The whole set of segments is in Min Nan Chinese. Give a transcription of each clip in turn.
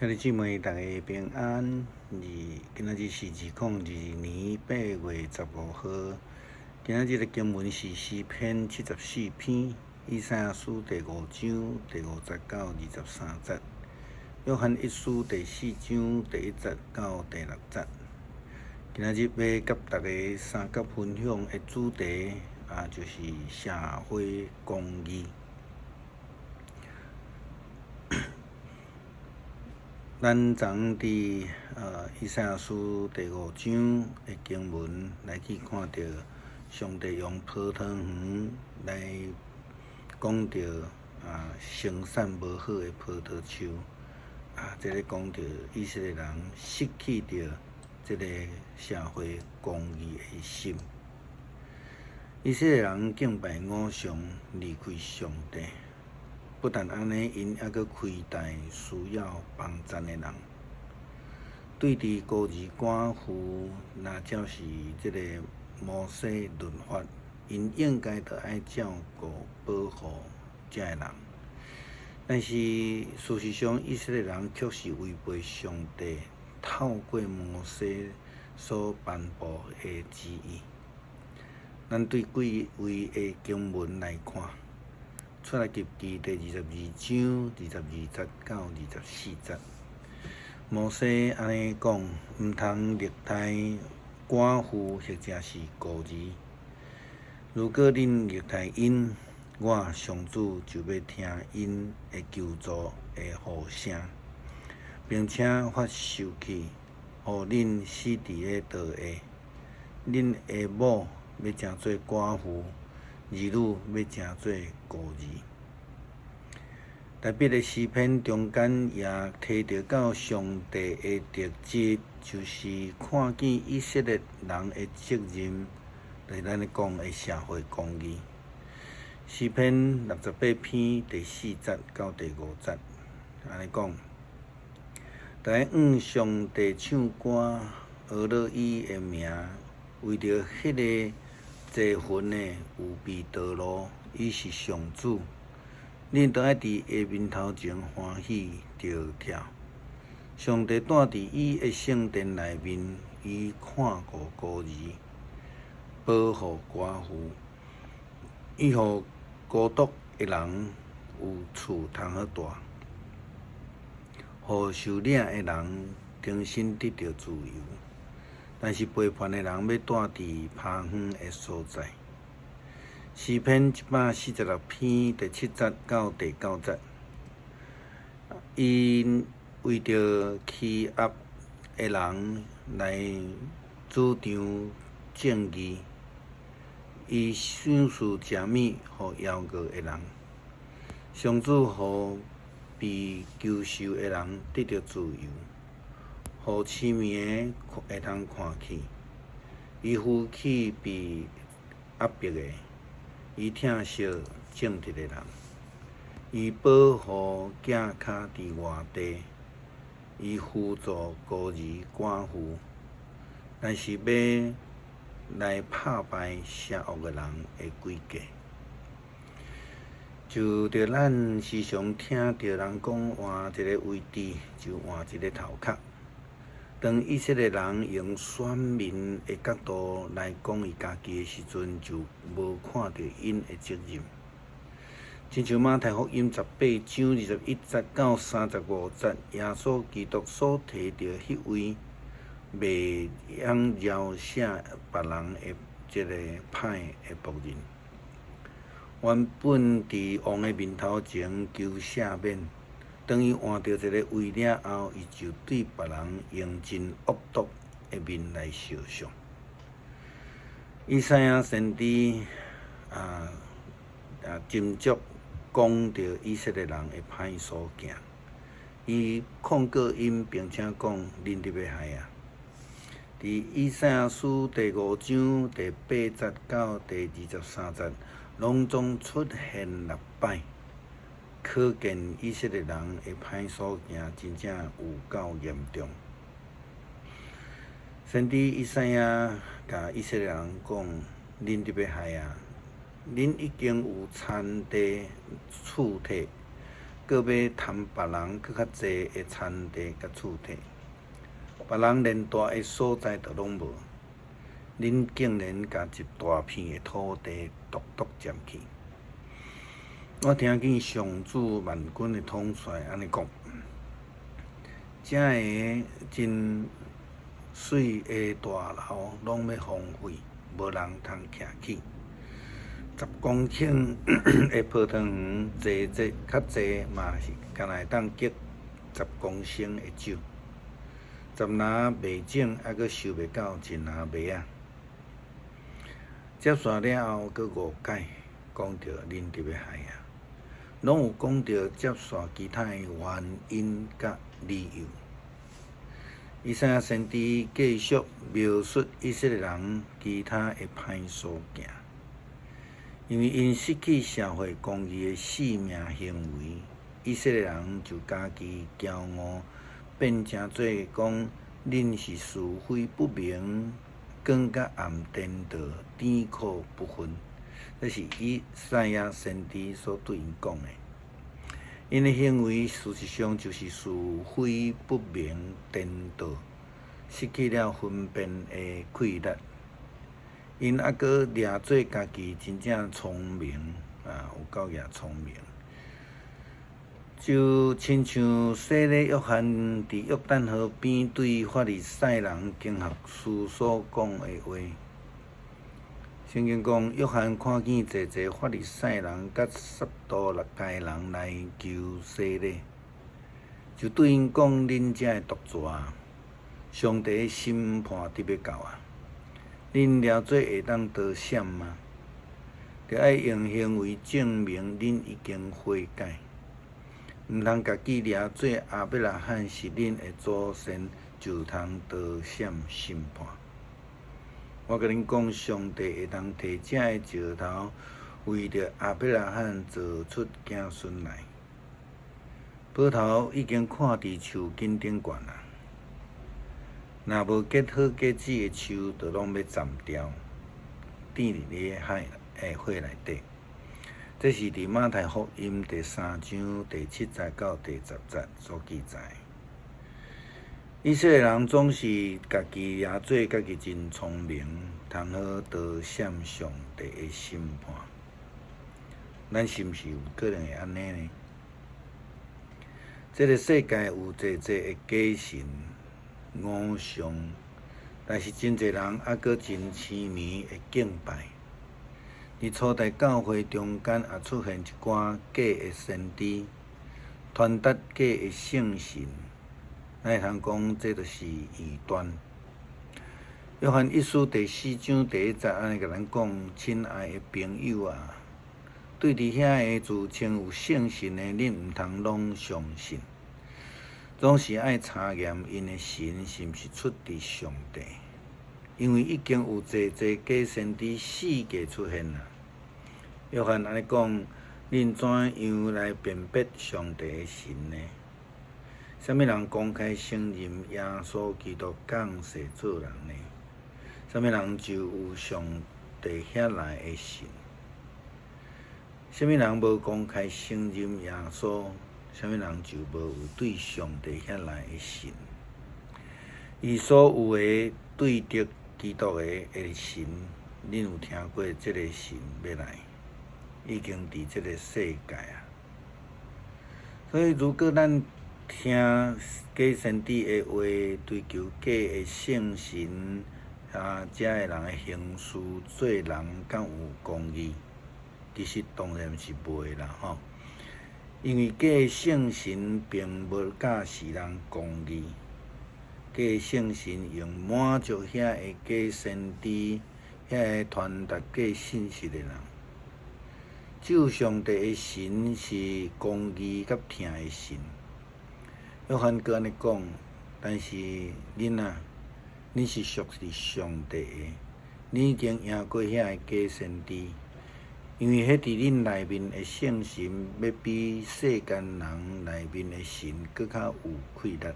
兄弟姊妹，大家平安。今仔日是2022年8月15號。今仔日的經文是詩篇74篇，以賽亞書第五章第五節到23節，約翰一書第四章第一節到第六節。今仔日欲佮大家相佮分享的主題啊，就是社會公義。咱昨佇以賽亞書第五章的經文來去看著上帝用葡萄園來講著生產無好的葡萄樹，啊，這个講著以色列人失去著這个社會公義的心。以色列人敬拜偶像，離開上帝。不但按呢，𪜶猶閣虧待需要幫贊的人。對佇孤兒寡婦，若照是這个摩西律法，𪜶應該著愛照顧保護遮的人。但是事實上，以色列人卻是違背上帝透過摩西所頒布的旨意。咱對幾位的經文來看。出埃及記第22章22節到24節，摩西按呢講，毋通虐待寡婦或者是孤兒。如果恁虐待𪜶，我上主就欲聽𪜶的求助的呼聲，並且發獸氣，予恁死佇咧地下。恁的某欲成做寡婦，兒女欲成做孤兒。特別的詩篇中間也提著到上帝的特質，就是看見以色列人的責任，就是咱咧講的社會公義。詩篇68篇第四節到第五節，按呢講，著愛向上帝唱歌，呵咾伊的名，為著彼个坐雲的預備道路，伊是上主，恁著愛佇伊面頭前歡喜著跳。上帝住佇伊的聖殿內面，伊看顧孤兒，保護寡婦，伊予孤獨的人有厝通好蹛，予受掠的人重新得著自由。但是背叛的人欲蹛佇拋遠的所在。詩篇146篇第七節到第九節，𪜶為著欺壓的人來主張正義，伊賞賜食物予枵餓的人。上主予被囚受的人得著自由。予痴迷的會通看見，伊扶起被壓迫的，伊疼惜正直的人，伊保護寄跤佇外地，伊扶助孤兒寡婦，但是欲來拍敗邪惡的人的詭計。就著咱時常聽著人講，換一个位置就換一个頭殼。當以色列人用選民的角度來講伊家己的時陣，就無看著𪜶的責任。親像馬太福音18章21節到35節，耶穌基督所提著彼位袂曉饒赦別人的這个歹的僕人，原本佇王的面頭前求赦免。當伊換著一个位了後，伊就對別人用真惡毒的面來相向。以賽亞先知斟酌講著以色列人的歹所行，伊控告𪜶，並且講恁佇欲害啊！佇以賽亞書第五章第八節到第23節，攏總出現六擺。可見以色列人的歹所行真正有夠嚴重。先知以賽亞共以色列人講：恁佇欲害啊！恁已經有田地厝契，閣欲貪別人閣較濟的田地佮厝宅，別人連蹛的所在都攏無，恁竟然共一大片的土地獨獨佔去。我聽見上主萬軍的統帥按呢講：遮个真媠的大樓攏欲荒廢，無人通徛起。10公頃的葡萄園，濟濟較濟嘛是干焦會當結10公升的酒。10籃麥種猶閣收袂到一籃麥仔。接續了後，閣五解講著恁著欲害啊，攏有講著接續其他的原因佮理由。以賽亞先知繼續描述以色列人其他的歹所行，因為𪜶失去社會公義的性命行為，以色列人就家己驕傲，變成做講恁是是非不明，光佮暗顛倒，甜苦不分。這是以賽亞先知所對𪜶講的。𪜶的行為事實上就是是非不明、顛倒，失去了分辨的氣力。𪜶猶閣掠做家己真正聰明啊，有夠額聰明。就親像洗禮約翰佇約旦河邊對法利賽人經學師所講的話。聖經講，約翰看見濟濟法利賽人佮撒都該人來求洗禮，就對𪜶講：恁遮的毒蛇，上帝的審判佇欲到啊！恁掠做會當逃閃嗎？著愛用行為證明恁已經悔改，毋通家己掠做亞伯拉罕是恁的祖先，就通逃閃審判。我共恁講，上帝會當提這个石頭，為著亞伯拉罕造出子孫來。葡萄已經看佇樹根頂懸啊！若無結好果子的樹，就攏欲斬掉，擲佇咧海的火內底。這是佇馬太福音第三章第七節到第十節所記載。以色列人總是家己掠做家己真聰明，通好逃閃上帝的審判。咱是毋是有可能會按呢呢？這个世界有濟濟的假神偶像，但是真濟人猶閣真癡迷會敬拜。佇初代教會中間也出現一寡假的先知，傳達假的聖神。咱會通講，這就是異端。約翰一書第四章第一節按呢共咱講：親愛的朋友啊，對佇遐个自稱有聖神的，恁毋通攏相信，總是愛查驗𪜶的神是毋是出佇上帝，因為已經有濟濟假先知四界出現啦。約翰按呢講，恁怎樣來辨別上帝的神呢？啥物人公開承認耶穌基督降世做人呢？啥物人就有上帝遐來的神？啥物人無公開承認耶穌？啥物人就無有對上帝遐來的神？伊所有的對敵基督的神，恁有聽過這个神欲來，已經佇這个世界啊。所以，如果咱聽假先知的話，追求假的聖神，啊，遮的人的行事做人敢有公義？其實當然是袂啦，吼！因為假聖神並無教示人公義，假聖神用滿足遐个假先知、遐個傳達假信息的人。只有上帝的神是公義佮疼的神。約翰閣按呢講，但是囡仔，恁是屬佇上帝的，恁已經贏過遐个假先知，因為彼佇恁內面的聖神，欲比世間人內面的神閣較有氣力。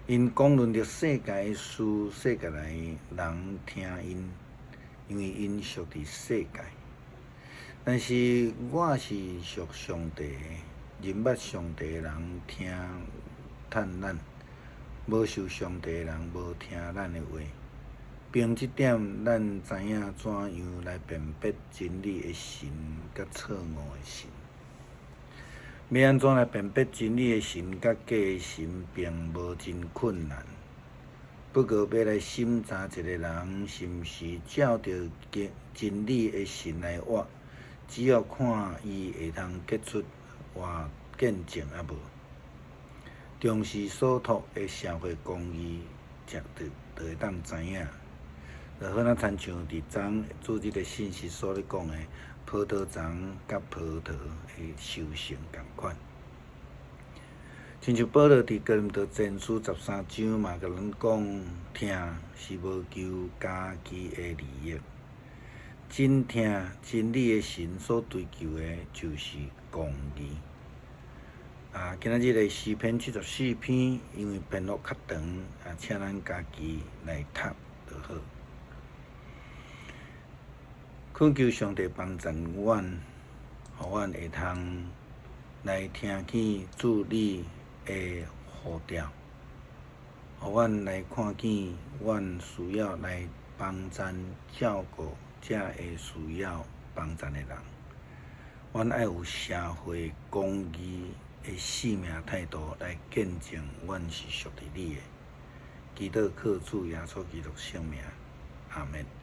𪜶講論著世界的事，世界內人聽𪜶，因為𪜶屬佇世界。但是我是屬上帝的。認捌上帝的人聽嘆咱，無受上帝的人無聽咱的話。憑這點，咱知影怎樣來辨別真理的神佮錯誤的神。欲按怎來辨別真理的神佮假的神，並無真困難。不過，欲來審查一個人是毋是照著真理的神來活，只要看伊會通結出活見證抑無。重視所託的社會公義，絕對就會當知影。就好若親像佇昨主日的信息所咧講的，葡萄欉佮葡萄的收成仝款。親像保羅佇哥林多前書13章嘛，共咱講，疼是無求家己的利益。真疼真理的神所追求的，就是公義。啊，今仔日的詩篇74篇，因為篇幅較長，啊，請咱家己來讀就好。懇求上帝幫助阮，予阮會通來聽見主你的呼召，予阮來看見阮需要來幫贊照顧這會需要幫贊的人。阮愛有社會公義的生命態度來見證阮是屬佇你的。祈禱靠主耶穌基督聖名，阿們。